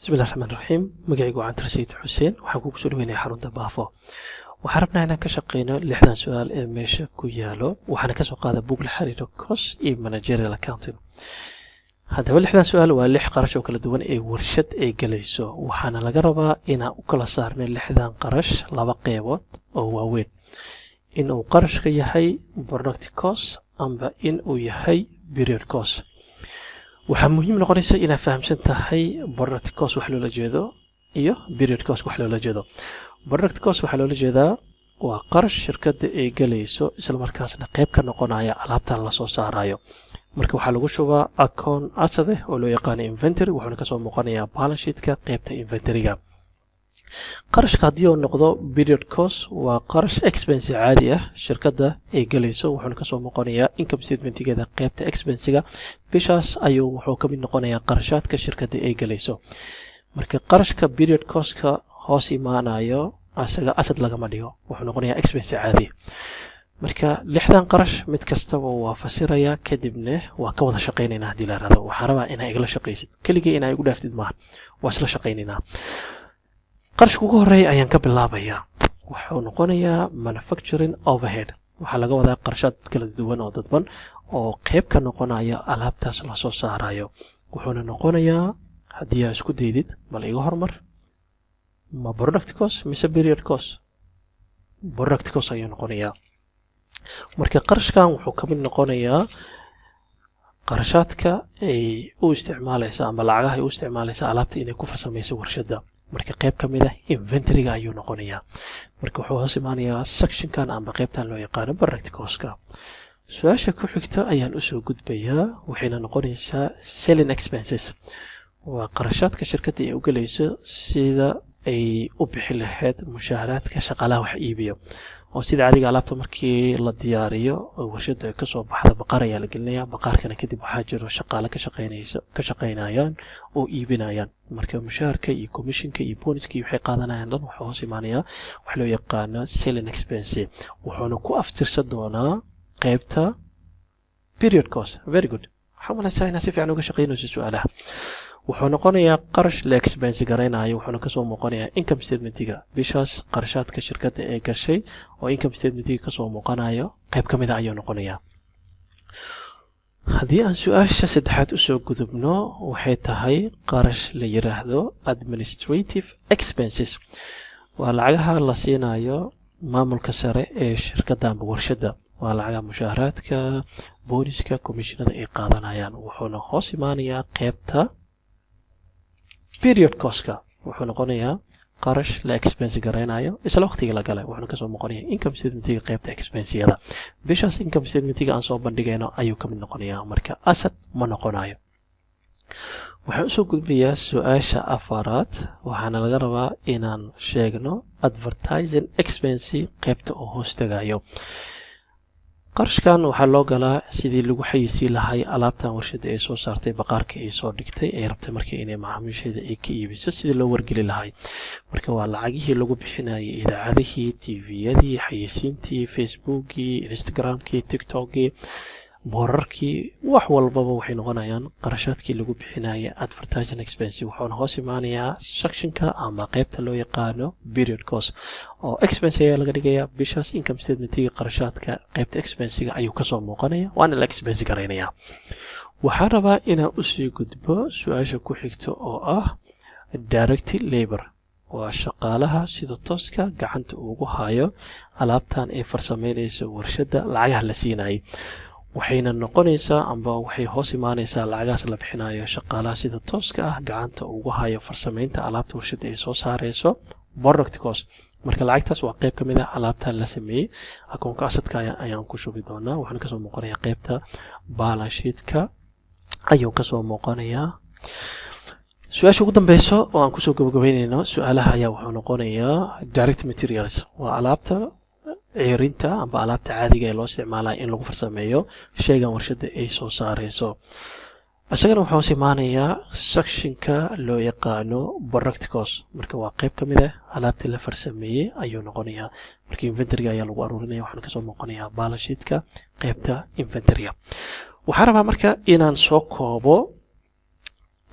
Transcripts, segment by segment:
Bismillahi raxmaan raxiim. Magacaygu waa Cantar Sayid Xuseen. Waxaan kugu soo dhaweynaya xarunta Baafo. Waxaan rabnaa inaan ka shaqeyno lixdan su-aal ee meesha ku yaalo. Waxaana kasoo qaada buug la xiriiro cost iyo managerial accounting. Haddaba, lixdan su-aal waa lix qarash oo kala duwan ee warshad ay galayso. Waxaana laga rabaa inaan u kala saarnay lixdan qarash laba qeybood oo waaweyn: inuu qarashka yahay product cost amba in uu yahay period cost. Waxaa muhiim noqonaysa inaad fahamsan tahay product cost wax loola jeedo iyo period cost wax loola jeedo. Product cost waxaa loola jeedaa waa qarash shirkadda ay galayso, isla markaasna qayb ka noqonaya alaabtan lasoo saarayo. Marka waxaa lagu shubaa account asset oo loo yaqaano inventory, wuxuuna kasoo muuqanayaa balance sheetka qaybta inventoryga. Qarashka haddii uu noqdo period cost, waa qarash expense caadi ah shirkadda ay galayso, wuxuuna kasoo muuqanayaa income statementigeeda qaybta expensiga. Bishaas ayuu wuxuu ka mid noqonayaa qarashaadka shirkadda ay galayso. Marka qarashka period costka hoos imaanayo asaga asset lagama dhigo, wuxuu noqonayaa expense caadi. Marka lixdan qarash mid kastaba waa fasirayaa, kadibna waa ka wada shaqaynaynaa haddii la rado. Waxaan rabaa inaa igala shaqaysid, keligii inaa igu dhaaftid maaha, waa isla shaqaynaynaa. Qarashka ugu horeeya ayaan ka bilaabayaa. Wuxuu noqonayaa manufacturing overhead. Waxaa laga wadaa qarashaad kala duwan oo dadban oo qeyb ka noqonaya alaabtaas lasoo saarayo. Wuxuuna noqonayaa, haddii aa isku daydid, bal iga hormar, ma product cost mise period cost? Product cost ayuu noqonayaa. Marka qarashkan wuxuu ka mid noqonayaa qarashaadka ay u isticmaalaysa ama lacagaha ay u isticmaalaysa alaabta inay ku farsamayso warshadda. Marka qayb ka mid ah inventoryga ayuu noqonayaa. Marka wuxuu hoos imaanayaa sectionkan amba qaybtan loo yaqaano product costka. Su-aasha ku xigta ayaan usoo gudbayaa, waxayna noqonaysaa selling expenses. Waa qarashaadka shirkadda ay u gelayso sida ay u bixi lahayd mushaaharaadka shaqaalaha wax iibiyo, oo sida caadiga alaabta markii la diyaariyo oo warshadu ay kasoo baxda, baqaar ayaa la gelinaya. Baqaarkana kadib waxaa jiro shaqaale ka shaqaynayaan oo iibinayaan. Marka mushaharka iyo commissionka iyo bonuska iyo waxay qaadanayaan dhan wuxuu hoos imaanayaa wax loo yaqaano selling expense, wuxuuna ku aftirsan doonaa qaybta period cost. Very good. Waxaan malaysaa inaad si fiican uga shaqaynayso su-aalaha. Wuxuu noqonayaa qarash la expense garaynayo, wuxuuna kasoo muuqanayaa income statementiga bishaas. Qarashaadka shirkadda ee gashay oo income statementiga kasoo muuqanayo qayb ka mid a ayuu noqonayaa. Haddii aan su-aasha saddexaad usoo gudubno, waxay tahay qarash la yiraahdo administrative expenses. Waa lacagaha la siinayo maamulka sare ee shirkadda amba warshadda. Waa lacagaha mushaaharaadka, bonuska, commissionada ay qaadanayaan. Wuxuuna hoos imaanayaa qeybta period costka. Wuxuu noqonayaa qarash la expense garaynayo isla waqtigii la galay, wuxuuna kasoo muuqanaya income statementiga qeybta expensiyada. Bishaas income statementiga aan soo bandhigayno ayuu ka mid noqonayaa. Marka asset ma noqonayo. Waxaan usoo gudbayaa su-aasha afaraad. Waxaana laga rabaa inaan sheegno advertising expense qeybta oo hoos tagayo. Qarashkan waxaa loo galaa sidii lagu xayisiin lahay alaabtan warshadda ay soo saartay, baqaarka ay soo dhigtay, ay rabtay marka inay macaamiisheeda ay ka iibiso, sidii loo wargeli lahay. Marka waa lacagihii lagu bixinayay idaacadihii, tviyadii, xayisiintii, Facebookii, Instagramkii, TikTokii, boorarkii, wax walbaba waxay noqonayaan qarashaadkii lagu bixinaya advertising expense. Wuxuuna hoos imaanayaa sectionka ama qeybta loo yaqaano period cost, oo expense ayaa laga dhigayaa. Bishaas income statementiga qarashaadka qeybta expensiga ayuu kasoo muuqanaya, waana la expense garaynaya. Waxaan rabaa inaan usii gudbo su-aasha ku xigta oo ah direct labor. Waa shaqaalaha sida tooska gacanta ugu hayo alaabtan ay farsameynaysa warshadda, lacagaha la siinayay. Waxayna noqonaysaa amba waxay hoos imaanaysaa lacagahaas la bixinayo shaqaalaha sida tooska ah gacanta ugu hayo farsameynta alaabta warshadda ay soo saareyso, product cost. Marka lacagtaas waa qeyb ka mid ah alaabtan la sameeyey. Akoonka assetka ayaan ku shubi doonaa, waxaana kasoo muuqanaya qeybta balance sheetka ayuu kasoo muuqanayaa. Su-aasha ugu dambeyso oo aan kusoo gabagabeyneyno su-aalaha ayaa wuxuu noqonayaa direct materials. Waa alaabta ceerinta amba alaabta caadiga ee loo isticmaalaya in lagu farsameeyo shaygan warshadda ay soo saareyso. Isagana wuxuu hoos imaanayaa sectionka loo yaqaano product cost. Marka waa qeyb ka mid ah alaabtii la farsameeyey ayuu noqonayaa. Marka inventoryga ayaa lagu aruurinaya, waxaana kasoo muuqanayaa balance sheetka qeybta inventoryga. Waxaan rabaa marka inaan soo koobo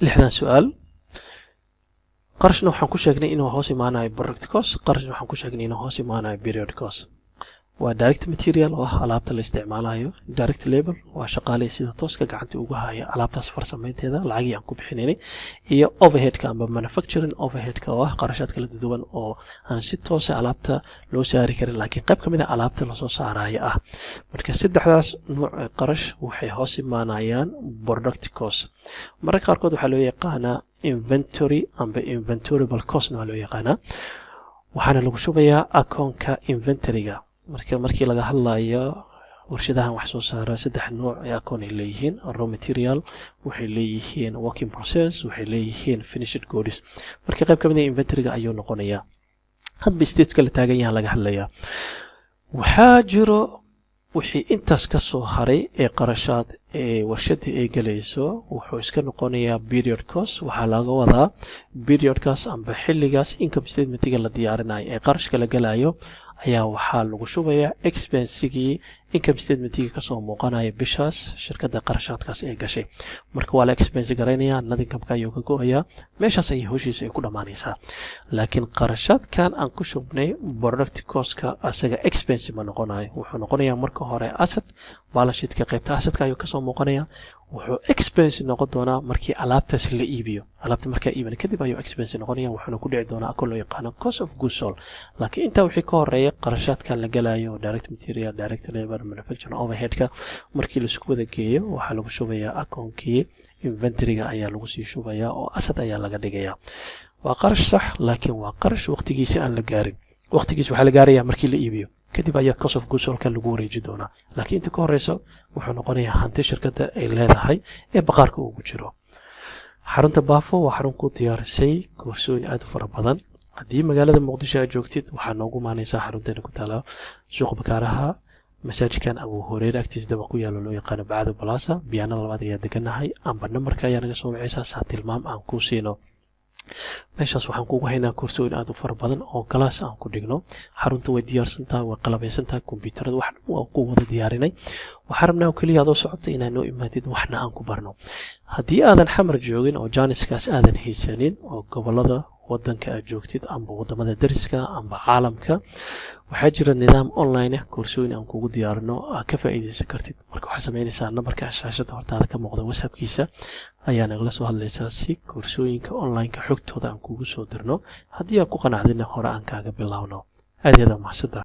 lixdan su-aal. Qarashna waxaan ku sheegnay inuu hoos imaanayo product cost, qarashna waxaan ku sheegnay inuu hoos imaanayo period cost. Waa direct material oo ah alaabta la isticmaalayo, direct labor waa shaqaalihii sida tooska gacanta ugu haya alaabtaas farsameynteeda, lacagii aan ku bixinaynay, iyo overheadka amba manufacturing overheadka oo ah qarashaad kala duwan oo aan si toosa alaabta loo saari karin, laakiin qayb ka mid a alaabta lasoo saarayo ah. Marka saddexdaas nuuc ee qarash waxay hoos imaanayaan product cost. Mararka qaarkood waxaa loo yaqaanaa inventory amba inventoriable costna waa loo yaqaanaa, waxaana lagu shubayaa akoonka inventoryga. Marka markii laga hadlayo warshadahan wax soo saara, saddex nooc ee akoon ay leeyihiin: raw material waxay leeyihiin, work in process waxay leeyihiin, finished goods. Marka qayb ka mid a inventoryga ayuu noqonayaa, hadba stateka la taagan yaha laga hadlayaa. Waxaa jiro wixii intaas ka soo haray ee qarashaad ee warshada ay gelayso, wuxuu iska noqonayaa period cost. Waxaa laga wadaa periodkaas amba xilligaas income statementiga la diyaarinayo ee qarashka la gelayo ayaa waxaa lagu shubayaa expensigii income statementiga kasoo muuqanaya bishaas shirkadda qarashaadkaas ee gashay. Marka waa la expense garaynayaa, net incomeka ayuu ka go-ayaa, meeshaas ayay howshiisa ay ku dhammaanaysaa. Laakiin qarashaadkan aan ku shubnay product costka asaga expense ma noqonayo. Wuxuu noqonayaa marka hore asset, balance sheetka qaybta assetka ayuu kasoo muuqanaya. Wuxuu expense noqon doonaa markii alaabtaas la iibiyo. Alaabta markaa iibana kadib ayuu expense noqonaya, wuxuuna ku dhici doonaa akoon loo yaqaano cost of goods sold. Laakiin intaa wixii ka horeeya, qarashaadkan la galayo, direct material, direct labor, manufacturing overheadka, markii laisku wada geeyo waxaa lagu shubayaa akoonkii inventoryga ayaa lagu sii shubayaa oo asset ayaa laga dhigayaa. Waa qarash sax, laakiin waa qarash waqtigiisa aan la gaarin. Waqtigiisa waxaa la gaarayaa markii la iibiyo kadib ayaa cost of goods soldka lagu wareeji doonaa, laakiin inta ka horeyso wuxuu noqonayaa hanti shirkadda ay leedahay ee baqaarka ugu jiro. Xarunta Baafo waa xarun ku diyaarisay koorsooyin aad u fara badan. Haddii magaalada Muqdisho aad joogtid, waxaa noogu imaaneysaa xarunteena ku taala Suuqa Bakaaraha, masaajidkan Abu Horeere agtiisa dabaq ku yaalo loo yaqaano Bacdo Plaza, biyaanada labaad ayaa deganahay, amba nambarka ayaa naga soo waceysaa saa tilmaam aan kuu siino. Meeshaas waxaan kugu haynaa koorsooyin aad u fara badan oo class aan ku dhigno. Xarunta way diyaarsantahay, way qalabaysantahay, kombyuutarada wax dhan waan ku wada diyaarinay. Waxaan rabnaa oo keliya adoo socota inaad noo imaatid, waxna aan ku barno. Haddii aadan Xamar joogin oo jaaniskaas aadan haysanin, oo gobolada wadanka aad joogtid amba wadamada dariska amba caalamka, waxaa jira nidaam online ah koorsooyin aan kugu diyaarino aad ka faa'iidaysan kartid. Marka waxaa samaynaysaa, nambarka shaashada hortaada ka muuqda WhatsAppkiisa ayaa nagala soo hadlaysaa si koorsooyinka online-ka xogtooda aan kugu soo dirno. Haddii aad ku qanacdina, hore aan kaaga bilaawno. Aad iyo aad mahadsantaha.